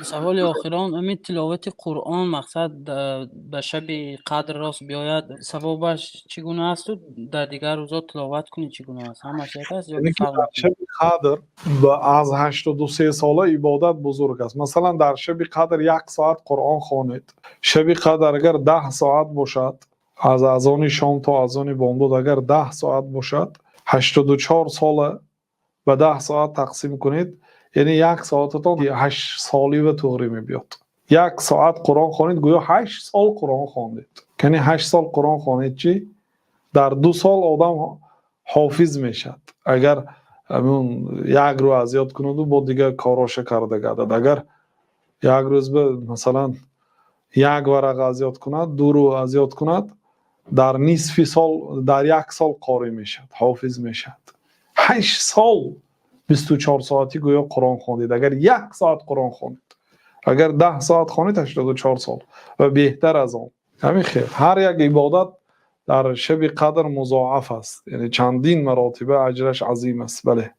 Саволи охирон: ҳамин тиловати Қуръон, мақсад, ба шаби қадр рост биёяд, савобаш чӣ гуна асту дар дигар рӯзҳо тиловат кунӣ, чӣ гуна аст? Ҳамаш як аст ё Яъне ки фарқ дар мекунад? Шаби қадр аз 83 сола ибодат бузург аст. Масалан, дар шаби қадр як соат Қуръон хонед, шаби қадр агар 10 соат бошад, аз азони шом то азони бомдод агар 10 соат бошад, 84 сола ба 10 соат тақсим кунед, яъне як соататон ҳашт солива туғри мебиёд. Як соат Қуръон хонед, гӯё 8 сол Қуръон хондед. Яъне 8 сол Қуръон хонед чӣ? Дар 2 сол одам ҳофиз мешавад, агар ҳамун як рӯз аз ёд кунаду бо дигар короша карда гардад. Агар як рӯз ба, масалан, як варақа аз ёд кунад, 2 рӯз аз ёд кунад, дар нисфи сол, дар як сол қорӣ мешавад, ҳофиз мешавад. 8 сол 24 соатӣ гӯё Қуръон хондед, агар як соат Қуръон хонед. Агар 10 соат хонед, 84 сол ва беҳтар аз он. Ҳамин хел ҳар як ибодат дар шаби қадр музоаф аст, яъне чандин маротиба аҷраш азим аст. Бале.